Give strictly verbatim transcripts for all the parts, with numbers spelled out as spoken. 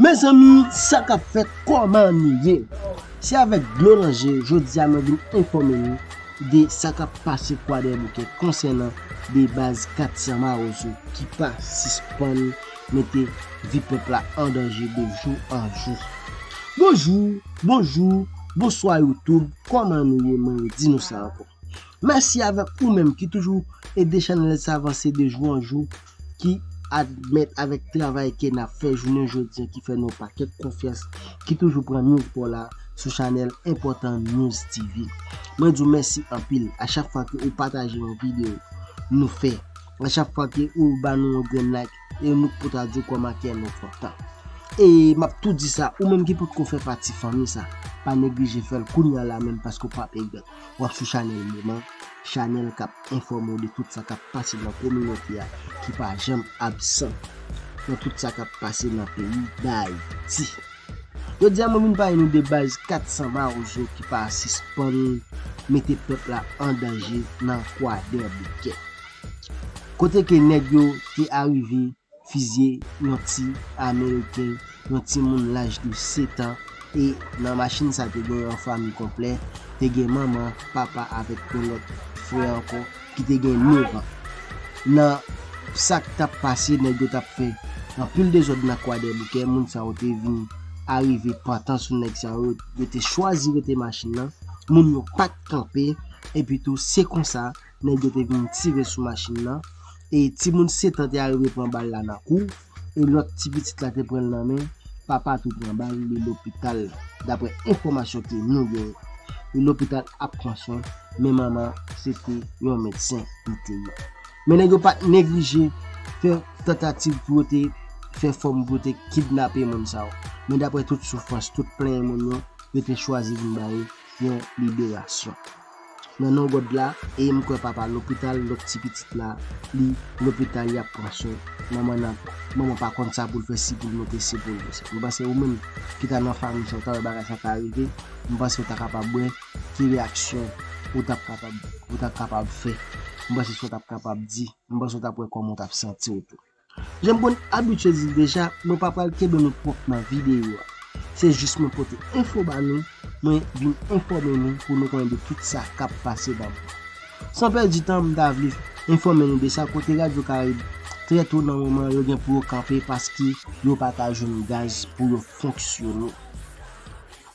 Mezanmi, sa k ap fèt, kòman nou ye? Se avèk dlo nan je, jodi a mwen vin enfòme nou de sa k ap pase Kwadèboukè konsènan de baz kat san Mawozo ki pa sispann mete vi pèp la an danje de jou an jou. Bonjou, bonjou, bonswa YouTube, kòman nou ye? Mwen redi nou sa ankò. Mèsi avèk ou menm ki toujou ede chanèl sa avanse de jou an jou, ki admèt avèk travay ke n ap fè jounen jodi an, ki fè nou pakèt konfyans, ki toujou pran news pa w la sou chanèl enpòtan News T V. Mwen di w mèsi anpil a chak fwa ke ou pataje yon videyo nou fè, a chak fwa ke ou ba nou yon grenn like, e nou pota di w kòman kè nou kontan. E m ap tou di sa, ou menm ki potko fè pati fanmi sa, pa neglije fè l kounye a la menm paske w p ap regrèt. W ap sou chanèl Moman, chanèl k ap enfòme w de tout sa k ap pase nan kominote a, ki pa janm absan nan tout sa k ap pase nan peyi Dayiti. Jodi a, mwen vin pale nou de baz kat san Mawozo ki pa sispann mete pèp la an danje nan Kwadèboukè. Kote ke nèg yo te arive fizye yon ti Ameriken, yon timoun laj de sèt an, e nan machin sa te gen yon fanmi konplè, te gen manman, papa avèk yon lòt frè ankò ki te gen nèf an. Nan sa k t ap pase, nèg yo t ap fè anpil dezòd nan Kwadèboukè, moun sa yo te vin arive pantan sou nèg sa yo, yo te chwazi rete machin nan, moun yo pa t kanpe, epi tou se konsa, nèg yo te vin tire sou machin nan, e timoun sèt an te arive pran bal la nan kou, e lòt ti pitit la te pran l nan men, papa tou pran bal, li lopital, daprè enfòmasyon ke nou genyen. Li lopital ap pran swen, men manman se te yon medsen li te ye. Men nèg yo pa t neglije fè tantativ pou yo te fè fòm pou yo te kidnape moun sa yo. Men daprè tout soufrans, tout plenyen moun yo, yo te chwazi vin ba yo yon liberasyon. Nan non God la, e m kwè papa lopital, lòt ti pitit la, li lopital, y ap pran swen. Manman nan, manman pa konn sa pou l fè, si pou l monte, si pou l desann. M panse ou menm ki ta nan fanmi sa, ou ta wè bagay sa ka rive, m panse ou ta kapab wè ki reyaksyon ou t ap kapab, ou t ap kapab fè. M panse sa w t ap kapab di, m panse ou t ap wè kòman w t ap santi w tou. Jan m konn abitye di l deja, mwen pa pral kenbe nou twòp nan videyo a. Se jis mwen pote enfo ba nou, mwen vin enfòme nou pou nou konnen de tout sa k ap pase nan mond. San pèdi tan, m ta vle enfòme nou de sa kote Radyo Karayib trè to nan moman yo gen pou yo kanpe paske yo pa ka jwenn gaz pou yo fonksyone.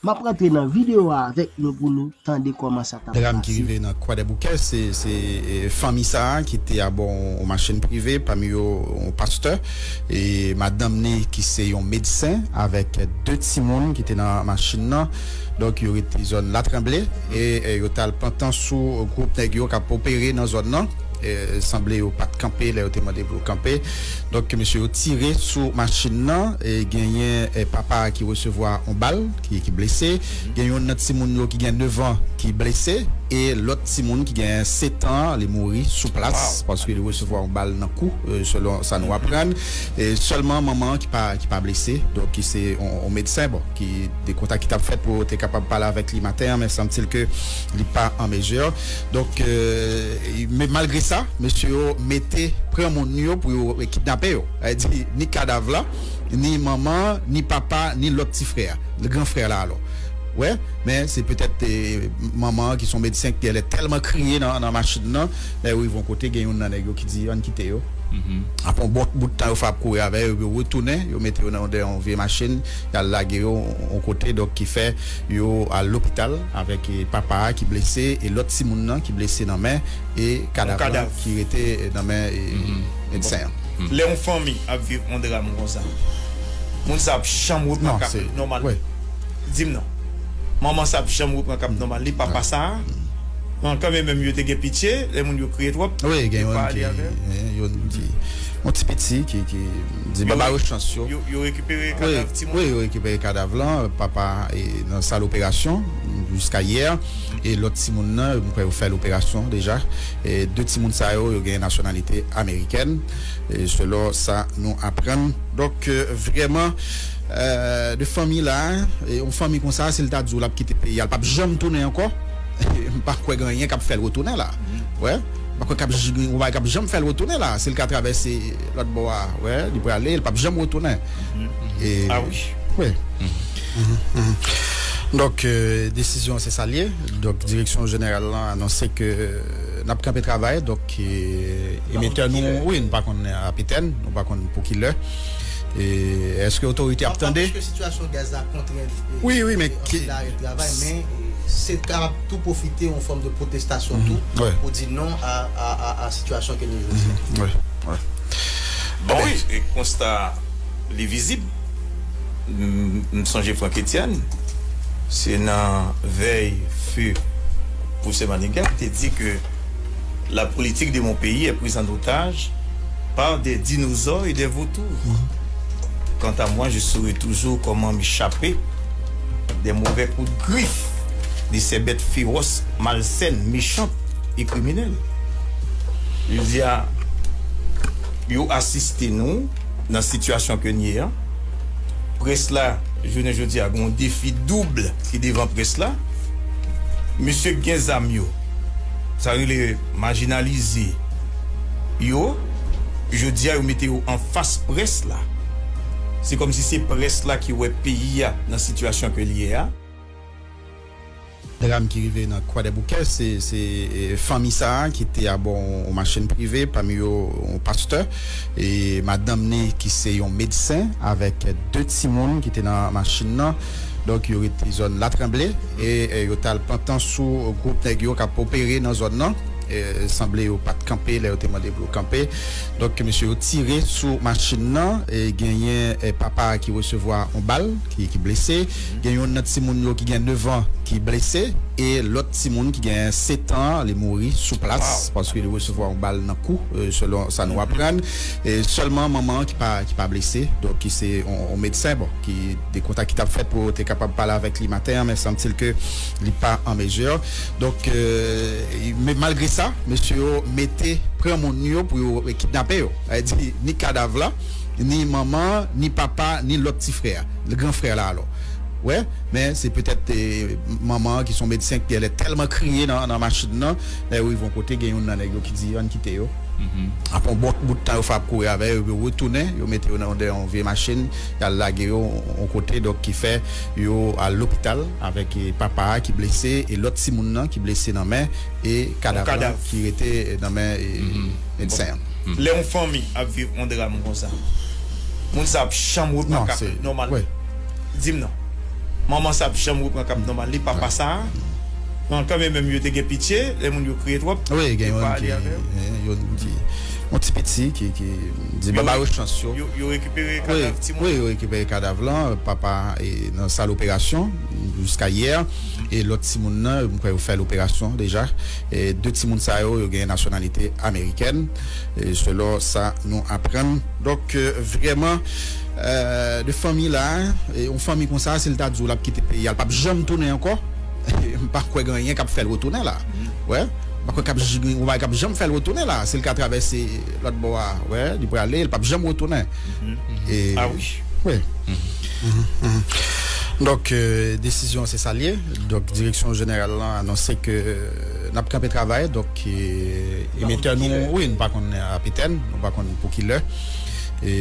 M ap rantre nan videyo a avèk nou pou nou tande kòman sa t ap pase. Dram ki rive nan Kwadèboukè, se, se, e, fanmi sa a ki te abò yon machin prive, pami yo yon pastè, e madanm ni ki se yon medsen, avèk de timoun ki te nan machin nan. Donk, yo rete zòn Latranble, e, e, yo t al pantan sou gwoup nèg yo k ap opere nan zòn nan. E, sanble yo pa t kanpe lè yo te mande pou yo kanpe. Donk, mesye yo tire sou machin nan, e genyen, e, papa a ki resevwa yon bal, ki, ki blese. Gen youn nan timoun yo ki gen nèf an ki blese, e lòt timoun ki gen sèt an, li mouri sou plas, paske li resevwa yon bal nan kou, e, selon sa nou aprann. E sèlman manman an ki pa, ki pa blese, donk ki se yon, yon medsen, bon, ki te kontak ki t ap fèt pou yo te kapab pale avèk li maten an, men sanble ke li pa an mezi. Donk, e, men malgre sa, mesye yo mete, pran moun yo pou yo kidnape yo. Sa vle di, ni kadav la, ni manman, ni papa, ni lòt ti frè a, le gran frè la alò. Wè, men se petèt, e, manman an ki se yon medsen ki genlè tèlman kriye nan, nan machin nan, lè yo rive yon kote, gen youn nan nèg yo ki di, "Ann kite yo." Apre yon bon bout tan, yo fè ap kouri avè yo, yo retounen, yo mete yo nan, dèyè yon vye machin, y al lage yo yon kote, donk ki fè yo al lopital avèk, e, papa a ki blese e lòt timoun nan ki blese nan men, e kadav lan ki rete, e, nan men, e, medsen an. Lè yon fanmi ap viv yon dram konsa, moun sa ap janm repran kap nòmal. Di m non. Manman sa ap janm repran kap nòmal. Li papa sa a, an kanmenm yo te gen pitye, lè moun yo kriye twòp, wi, gen youn ki, gen youn ki, yon ti piti ki, ki di baba yo chans yo. Yo, yo rekipere kadav timoun. Wi, yo rekipere kadav lan, papa, e, nan sal operasyon, jiska yè. E lòt timoun nan, m kwè yo fè l operasyon deja. E de timoun sa yo, yo gen nasyonalite amerikèn, e selon sa nou aprann. Donk, e, vrèman, e, de fanmi la, e yon fanmi konsa, si l ta di w l ap kite peyi a, l p ap janm tounen ankò. M pa kwè gen anyen k ap fè l retounen la. Wè. M pa kwè k ap j- gen yon bagay k ap janm fè l retounen la. Si l ka travèse lòt bò a, wè, li prale, li p ap janm retounen. E, ah wi. Wi. Donk, euh, desizyon se sa l ye. Donk, direksyon jeneral lan anonse ke, euh, n ap kanpe travay. Donk, euh, emetè nou, wi, nou pa konn apitèn, nou pa konn pou ki lè. E èske otorite ap tande? Paske sitiyasyon gaz la kontrenn, e, wi, wi, men e, ki anpil arè travay, men, e, se kapab tou pwofite yon fòm de pwotestasyon tou pou di non a, a, a, a sitiyasyon ke nou ye jodi a. Wi, wi. Bon, wi, e konsta li vizib. M, m sonje Franck Etienne, se nan vèy feu Pwofesè Manigat te di ke la politique de mon pays est prise en otage par des dinosaures et des vautours. Quant à moi, je saurai toujours comment m'échapper des mauvais coups de griffe de ces bêtes féroces, malsaines, méchantes et criminelles. Jodi a, yo asiste nou nan sitiyasyon ke n ye a. Près la, jounen jodi a, gen yon defi doub ki devan près la. Mesye k gen zam yo, sa rele majinalize yo, jodi a, yo mete yo anfas près la. Se kòmsi se près la ki wè peyi a nan sitiyasyon ke l ye a. Dram ki rive nan Kwadèboukè, se, se, e, fanmi sa a ki te abò yon, yon machin prive, pami yo yon pastè, e madanm ni ki se yon medsen, avèk de timoun ki te nan machin nan. Donk, yo rete zòn Latranble, e, e yo t al pantan sou gwoup nèg yo k ap opere nan zòn nan. E, sanble yo pa t kanpe lè yo te mande pou yo kanpe. Donk, mesye yo tire sou machin nan, e genyen, e, papa a ki resevwa yon bal, ki, ki blese. Gen youn nan timoun yo ki gen nèf an ki blese, e lòt timoun ki gen sèt an, li mouri sou plas, paske li resevwa yon bal nan kou, e, selon sa nou aprann. E sèlman manman an ki pa, ki pa blese, donk ki se yon, yon medsen, bon, ki de kontak ki t ap fèt pou yo te kapab pale avèk li maten an, men sanble ke li pa an mezi. Donk, e, men malgre sa, mesye yo mete pran moun yo pou yo kidnape yo. Sa vle di, ni kadav la, ni manman, ni papa, ni lòt ti frè a, le gran frè la alò. Wè, men se petèt, e, manman an ki se yon medsen ki genlè tèlman kriye nan, nan machin nan, lè yo rive yon kote, gen youn nan nèg yo ki di, ann kite yo. Apre yon bon bout tan yo fè ap kouri avè yo, yo retounen, yo mete yo nan dèyè yon vye machin, y al lage yo yon kote, donk ki fè yo al lopital avèk, e, papa a ki blese e lòt timoun nan ki blese nan men, e kadav lan ki rete nan men, e, medsen an. Lè yon fanmi ap viv yon dram konsa, moun sa ap janm repran kap nòmal? Di m non. Manman sa ap janm repran kap nòmal. Li papa sa a, non, kanmenm menm yo te gen pitye, lè moun yo kriye twòp, wi, gen youn ki, e, youn ki, yon ti piti ki, ki di baba yo chans yo. Yo, yo rekipere kadav timoun? Wi, yo rekipere kadav lan, papa, e, nan sal operasyon jiska yè, e lòt timoun nan, m kwè yo fè l operasyon deja. E de timoun sa yo, yo gen nasyonalite amerikèn, e selon sa nou aprann. Donk, e, vrèman, e, de fanmi la, e yon fanmi konsa, si l ta di w l ap kite peyi a, l p ap janm tounen ankò. M pa kwè gen anyen k ap fè l retounen la. Wè, m pa kwè k ap j- gen yon bagay k ap janm fè l retounen la. Si l ka travèse lòt bò a, wè, li prale, li p ap janm retounen. E, ah wi. Wi. Donk, e, desizyon se sa l ye. Donk, direksyon jeneral lan anonse ke, e, n ap kanpe travay. Donk, e, emetè nou, wi, nou pa konn apitèn, nou pa konn pou ki lè. E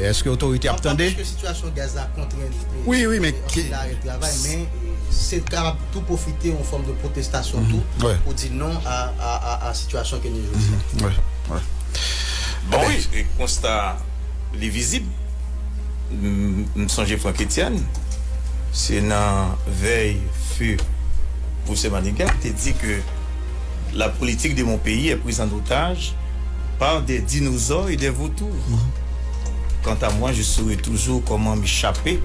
èske otorite ap tande? Paske sitiyasyon gaz la kontrenn, e, wi, wi, men e, ki anpil arè travay, men, e, se kapab tou pwofite yon fòm de pwotestasyon tou pou di non a, a, a, a sitiyasyon ke nou ye jodi a. Wi, wi. Bon, wi, e konsta li vizib. M, m sonje Franck Etienne, se nan vèy feu Pwofesè Manigat te di ke la politique de mon pays est prise en otage par des dinosaures et des vautours. Quant à moi, je saurai toujours comment m'échapper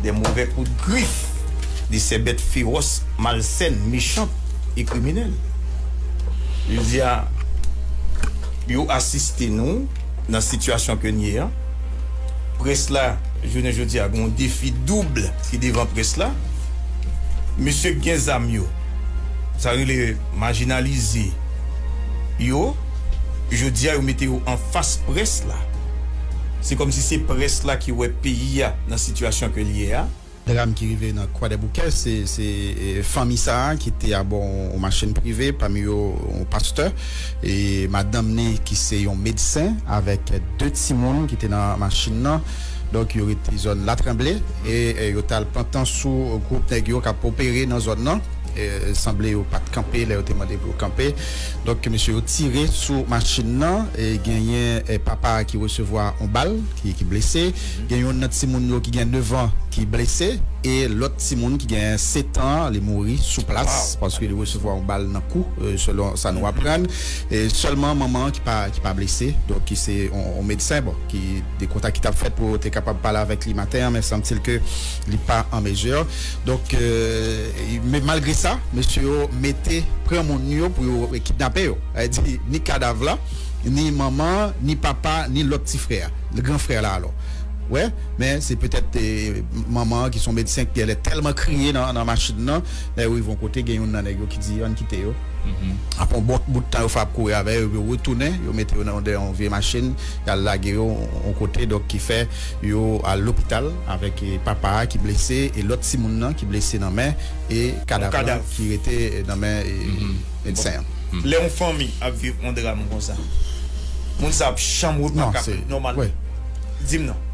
des mauvais coups de griffe de ces bêtes féroces, malsaines, méchantes et criminelles. Jodi a, yo asiste nou nan sitiyasyon ke n ye a. Près la, jounen jodi a, gen yon defi doub ki devan près la. Mesye k gen zam yo, sa rele majinalize yo, jodi a, yo mete yo anfas près la. Se kòmsi se près la ki wè peyi a nan sitiyasyon ke l ye a. dram ki rive nan Kwadèboukè, se, se, e, fanmi sa a ki te abò yon machin prive, pami yo yon pastè, e madanm ni ki se yon medsen, avèk de timoun ki te nan machin nan. Donk, yo rete zòn Latranble, e, e yo t al pran tan sou gwoup nèg yo k ap opere nan zòn nan. E, sanble yo pa t kanpe lè yo te mande pou yo kanpe. Donk, mesye yo tire sou machin nan, e genyen, e, papa a ki resevwa yon bal, ki, ki blese. Gen youn nan timoun yo ki gen nèf an ki blese, e lòt timoun ki gen sèt an, li mouri sou plas, paske li resevwa yon bal nan kou, e, selon sa nou aprann. E sèlman manman an ki pa, ki pa blese, donk ki se yon, yon medsen, bon, ki de kontak ki t ap fèt pou yo te kapab pale avèk li maten an, men sanble ke li pa an mezi. Donk, e, men malgre sa, mesye yo mete, pran moun yo pou yo kidnape yo. Sa vle di, ni kadav la, ni manman, ni papa, ni lòt ti frè a, le gran frè la alò. Wè, men se petèt, e, manman an ki se yon medsen ki genlè tèlman kriye nan, nan machin nan, lè yo rive yon kote, gen youn nan nèg yo ki di, "Ann kite yo." Apre yon bon bout tan yo fè ap kouri avè yo, yo retounen, yo mete yo nan yon, yon vye machin, y al lage yo yon kote, donk ki fè yo al lopital avèk, e, papa a ki blese e lòt timoun nan ki blese nan men, e kadav lan ki rete nan men, e, medsen an. Lè yon fanmi ap viv yon dram konsa, moun sa ap janm repran kap nòmal? Di m non.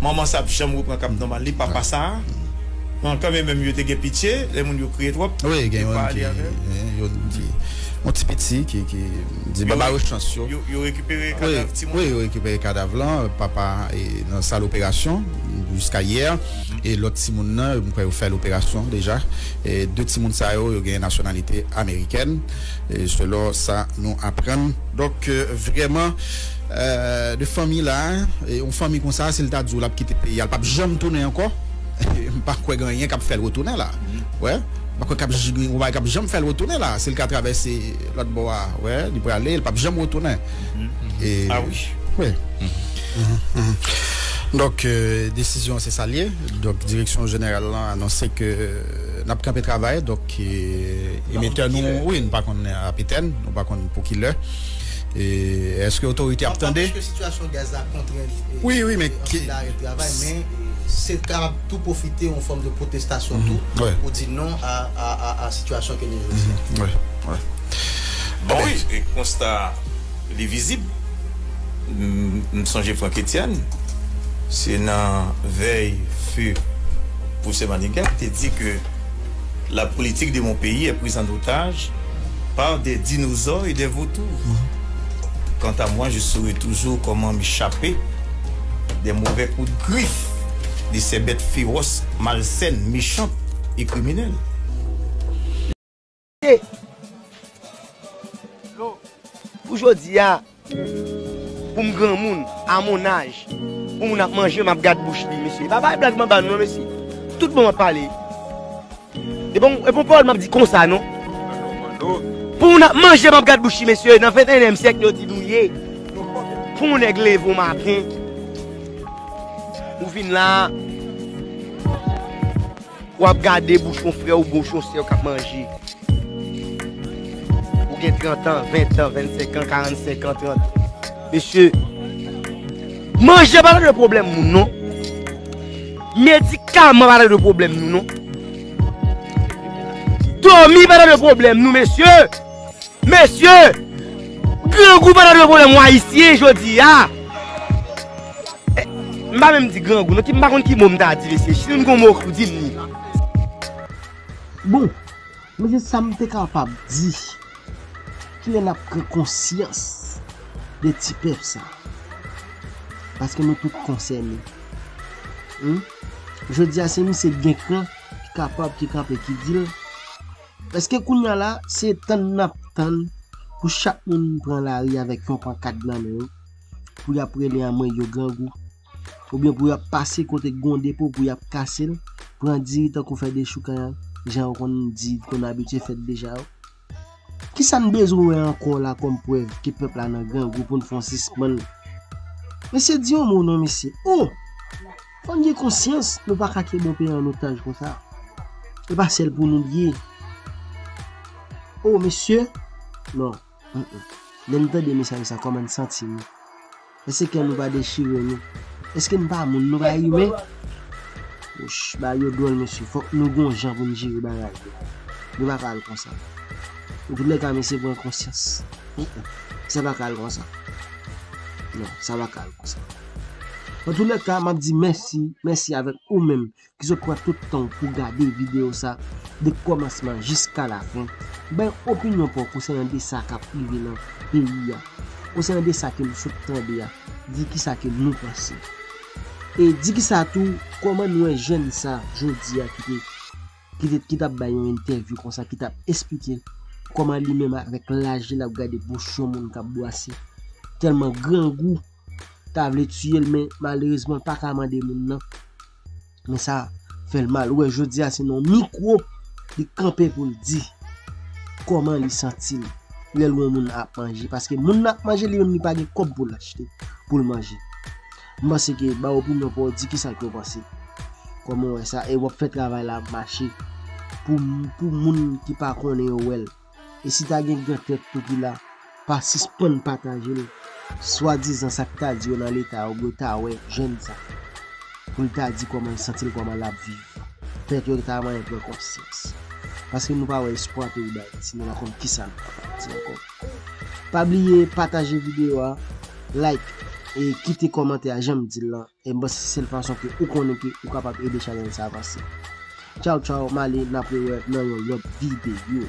Manman sa ap janm repran kap nòmal? Li papa sa a, non, kanmenm yo te gen pitye, lè moun yo kriye twòp, wi, gen youn ki, gen youn ki, yon ti piti ki, ki di baba yo chans yo. Yo, yo rekipere kadav timoun? Wi, yo rekipere kadav lan, papa, e, nan sal operasyon, jiska yè, e lòt timoun nan, m kwè yo fè l operasyon deja. E de timoun sa yo, yo gen nasyonalite amerikèn, e selon sa nou aprann. Donk, e, vrèman, e, de fanmi la, e yon fanmi konsa, si l ta di w l ap kite peyi a, l p ap janm tounen ankò. M pa kwè gen anyen k ap fè l retounen la. Wè. M pa kwè k ap j-, gen yon bagay k ap janm fè l retounen la. Si l ka travèse lòt bò a, wè, li prale, li p ap janm retounen. E, a wi. Wi. Donk, e, desizyon se sa l ye. Donk, direksyon jeneral lan anonse ke, e, n ap kanpe travay. Donk, e, emetè nou, wi, nou pa konn ap etèn, nou pa konn pou ki lè. E èske otorite ap tande? Paske sitiyasyon gaz la kontrè, e, wi, wi, men ki, ansi larè travay, men, e, se kapab tou pwofite yon fòm de pwotestasyon tou, pou di non a, a, a, a sitiyasyon ke nou jodi a. Wi, wi. Bon, wi, e konsta li vizib. M, m sonje Franck Etienne, se nan vèy fe pwofesè Manigat te di ke la politique de mon pays est prise en otage par des dinosaures et des vautours. Quant à moi, je saurai toujours comment m'échapper des mauvais coups de griffe de ces bêtes féroces, malsaines, méchantes et criminelles. Pou jodi a, pou m granmoun, a mon âge, pou moun ap manje, m ap gad bouch li, mesye. E pa bay blag m ap ba nou non, mesye. Tout bon m ap pale. E bon, e bon pawòl m ap di konsa non. Pou moun ap manje, m ap gad bouch li, mesye. Nan venteyenyèm syèk yo di nou ye. Pou yon nèg leve yon maten, ou vin la, w ap gade bouch yon frè w, bouch yon sè w k ap manje. Ou gen trant an, ven an, vennsenk an, karannsenk an, trant. Mesye, manje pa nan de pwoblèm moun, non. Medikaman pa nan de pwoblèm nou, non. Dòmi pa nan de pwoblèm nou, mesye. Mesye, grangou pa nan de pwoblèm w Ayisyen jodi a. Eh, m pa menm di grangou, non, ki m pa konn ki mo m ta di, mesye. Si nou gon mo pou di m li. Bon, mesye, sa m te kapab di, kilè n ap pran konsyans de ti pèp sa? Paske nou tout konsène. Hmm? Jodi a, se misye k gen kran, ki kapab, ki kanpe, ki di l. Paske kounye a la, se tann n ap tann pou chak moun pran lari avèk yon pankat nan men yo, pou y ap rele anmwey yo grangou, oubyen pou y ap pase kote k gon depo pou y ap kase l, pran diri tankou fè dechoukan, jan yo konn di, konn abitye fè deja yo. Kisa n bezwen wè ankò la kòm prèv ke pèp la nan grangou pou n fè yon sispann? Mesye, di yon mo non, mesye. Oh! Fò n gen konsyans, nou pa ka kenbe yon peyi an otaj konsa. E pa sèl pou nou l ye. Oh, mesye. Non. Mm, mm. Lè n tande mesaj sa, kòman n santi nou? Èske kè nou pa dechire nou? Èske n pa moun, nou pa imen? Wouch, bagay yo dwòl, mesye. Fòk nou gon jan pou n jere bagay yo. Yo pa ka al konsa. Antoulèka, mesye, pran konsyans. Mm, mm. Sa pa ka al konsa. Non, sa pa ka al konsa. Antoulèka, m ap di mèsi, mèsi avèk ou menm ki sot pran tout tan w pou gade videyo sa de kòmansman jiska lafen. Bay opinyon pa w konsènan de sa k ap rive nan peyi a. Konsènan de sa ke nou sot tande a, di kisa ke nou panse. E di kisa tou, kòman nou wè jèn sa jodi a ki te, ki te, ki t ap bay yon entèvyou konsa, ki t ap esplike kòman li menm avèk laj li l ap gade bouch yon moun k ap bwase. Tèlman grangou, ta vle tiye l, men malerezman l pa ka mande moun nan. Men sa fè l mal. Ou wè, jodi a, se nan mikwo li kanpe pou l di kòman li santi l lè l wè yon moun ap manje. Paske moun nan ap manje, li menm li pa gen kòb pou l achte, pou l manje. M panse ke ba opinyon pa w, di kisa ke w panse. Kòman w wè sa? E w ap fè travay la mache pou, pou moun ki pa konnen yo wè l. E si ta gen gran tèt tou ki la, pa sispann pataje l. Swadizan sa ki ta di yo nan leta yo, yo ta wè jèn sa. Pou l ta di kòman l santi l, kòman l ap viv. Pèt yo ta manyen pran konsyans. Paske nou pa wè espwa peyi Dayiti, nou pa konn kisa nou kapab di ankò. Pa bliye pataje videyo a, like, e kite kòmantè a, jan m di l lan. E m panse se sèl fason ke ou konnen ke ou kapab ede chanèl sa avanse. Tchaw, tchaw, m ale, n ap rewè nan yon lòt videyo.